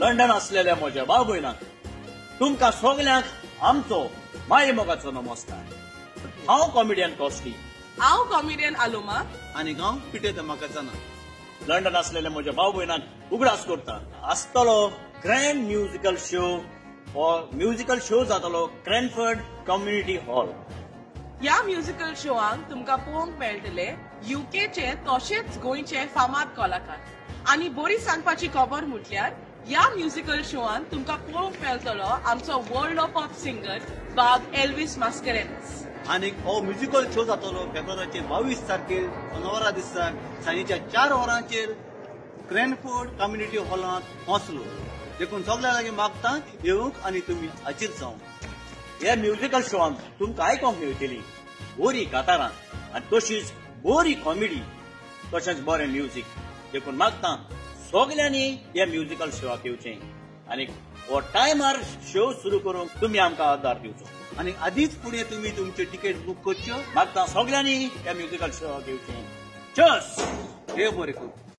London असलेल्या म्हज्या भाव भयणांक तुमकां सगल्यांक आमचो माय मोगाचो नमस्कार. हांव कॉमेडियन कॉस्टी, हांव कॉमेडियन आलोमा आनी हांव पिटे धमाकाचाना. लंडन असलेल्या म्हज्या भाव भयणांक उगडास करता आसतलो ग्रँड म्युजिकल शो. हो म्युजिकल शो जातलो क्रॅनफर्ड कम्युनिटी हॉल. ह्या म्युजिकल शोआंक तुमकां पळोवंक मेळटले युकेचे तशेंच गोंयचे फामाद कलाकार. आनी बरी सांगपाची खबर म्हटल्यार ह्या म्युजिकल शोआन तुमकां पळोवंक मेळटलो आमचो वर्ल्ड ऑफ पॉप सिंगर बाब एल्विस मास्करेनस. आनी हो म्युजिकल शो जातलो फेब्रुवारीचे 22 तारखेर सोनवारा दिसा सांजेच्या 4 वरांचेर क्रॅनफोर्ड कम्युनिटी हॉलांत पोंचलो. देखून सगळ्या लागीं मागता येवंक आनी तुमी हाजीर जावंक. ह्या म्युजिकल शोआंत तुमकां आयकोंक मेळटली बरी कातारां आनी तशीच बरी कॉमेडी तशेंच बरें म्युजीक. देखून मागता सगल्यांनी ह्या म्युजिकल शोआक येवचें आनी हो टायमार शो सुरू करूंक तुमी आमकां आदार दिवचो. आनी आदींच फुडें तुमी तुमच्यो तिकेट बूक करच्यो. मागता सगल्यांनी ह्या म्युजिकल शोआक येवचें. चर्स, देव बरें करूं.